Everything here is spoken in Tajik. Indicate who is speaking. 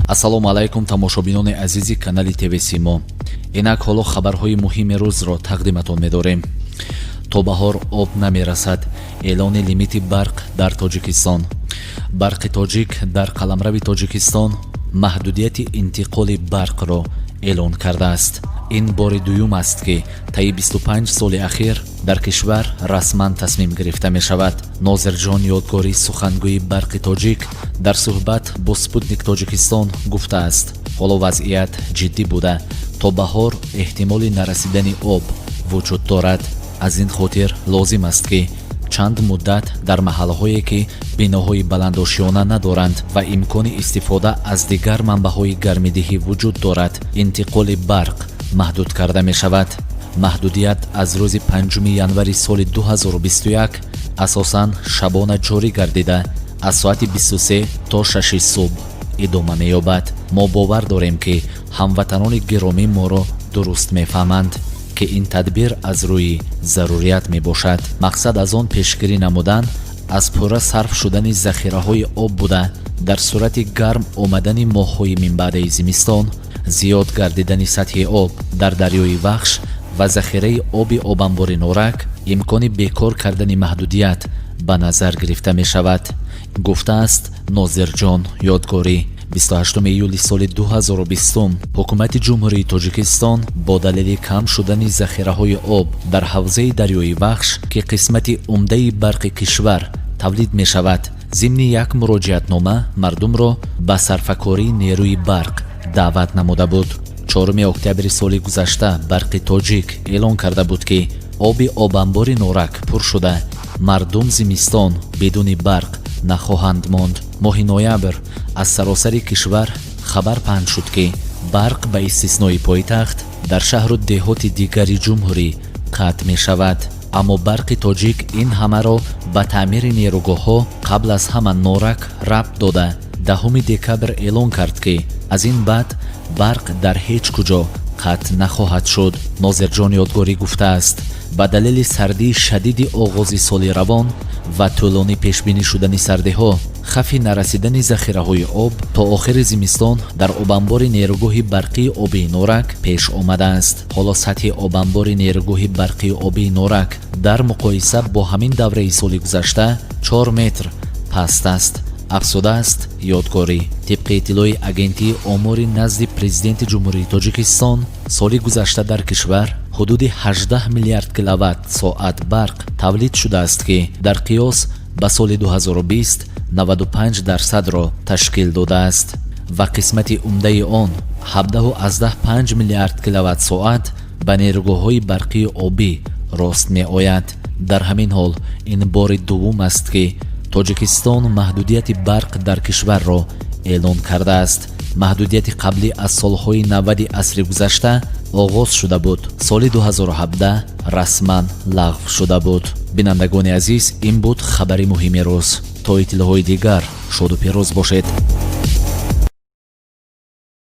Speaker 1: Ассалому алайкум, тамошобинони азизи канали ТВ Симо. Инак ҳоло хабарҳои муҳими рӯзро тақдиматон медорем. То баҳор об намерасад. Эълони лимити барқ дар Тоҷикистон. Барқи Тоҷик дар қаламрави Тоҷикистон маҳдудияти интиқоли барқро эълон кардааст. Ин бори дуюм аст, ки таи 25 соли ахир дар кишвар расман тасмим гирифта мешавад. Нозирҷон Ёдгорӣ, сухангӯи Барқи Тоҷик, дар суҳбат бо Спутник Тоҷикистон гуфтааст, ҳоло вазъият ҷиддӣ буда, то баҳор эҳтимоли нарасидани об вуҷуд дорад. Аз ин хотир лозим аст, ки чанд муддат дар маҳаллаҳое, ки биноҳои баландошёна надоранд ва имкони истифода аз дигар манбаъҳои гармидиҳӣ вуҷуд дорад, интиқоли барқ маҳдуд карда мешавад. Маҳдудият аз рӯзи 5 январи соли 2021 асосан шабона ҷорӣ гардида, аз соати 23 то 6 субҳ идома меёбад. Мо бовар дорем, ки ҳамватанони гиромӣ моро дуруст мефаҳманд, ки ин тадбир аз рӯи зарурият мебошад. Мақсад аз он пешгирӣ намудан аз пурра сарф шудани захираҳои об буда, дар сурати гарм омадани моҳҳои минбаъдаи зимистон, зиёд гардидани сатҳи об дар дарёи Вахш ва захираи оби обанбори Норак, имкони бекор кардани маҳдудият ба назар гирифта мешавад, гуфтааст Нозирҷон Ёдгорӣ. 28 июли соли 2020 Ҳукумати Ҷумҳурии Тоҷикистон бо далели кам шудани захираҳои об дар ҳавзаи дарёи Вахш, ки қисмати умдаи барқи кишвар тавлид мешавад, зимни як муроҷиатнома мардумро ба сарфакории нерӯи барқ даъват намуда буд. 4 октябри соли гузашта Барқи Тоҷик эълон карда буд, ки оби обанбори Норак пур шуда, мардум зимистон бидуни барқ нахоҳанд монд. Моҳи ноябр аз саросари кишвар хабар паҳн шуд, ки барқ ба истиснои пойтахт дар шаҳру деҳоти дигари ҷумҳурӣ қатъ мешавад. Аммо Барқи Тоҷик ин ҳамаро ба таъмири нерӯгоҳҳо, қабл аз ҳама Норак, рабт дода, 10 декабр эълон кард, ки аз ин баъд барқ дар ҳеҷ куҷо қатъ нахоҳад шуд. Нозирҷон Ёдгорӣ гуфтааст, ба далели сардии шадиди оғози соли равон ва тӯлонӣ пешбинӣ шудани сардиҳо, хавфи нарасидани захираҳои об то охири зимистон дар обанбори нерӯгоҳи барқии обии Норак пеш омадааст. Ҳоло сатҳи обанбори нерӯгоҳи барқии обии Норак дар муқоиса бо ҳамин давраи соли гузашта 4 метр паст аст, афзудааст Ёдгорӣ. Тибқи иттилои Агентии омори назди Президенти Ҷумҳурии Тоҷикистон, соли гузашта дар кишвар ҳудуди 18 миллиард киловатт соат барқ тавлид шудааст, ки дар қиёс ба соли 2020 95 дарсадро ташкил додааст ва қисмати умдаи он, 17,5 миллиард киловатт соат, ба нерӯгоҳҳои барқии обӣ рост меояд. Дар ҳамин ҳол, ин бори дуввум аст, ки Тоҷикистон маҳдудияти барқ дар кишварро эълон кардааст. Маҳдудияти қаблӣ аз солҳои 90-и асри гузашта оғоз шуда буд, соли 2017 расман лағв шуда буд. Бинандагони азиз, ин буд хабари муҳими рӯз. То иттилоъҳои дигар шоду пирӯз бошед.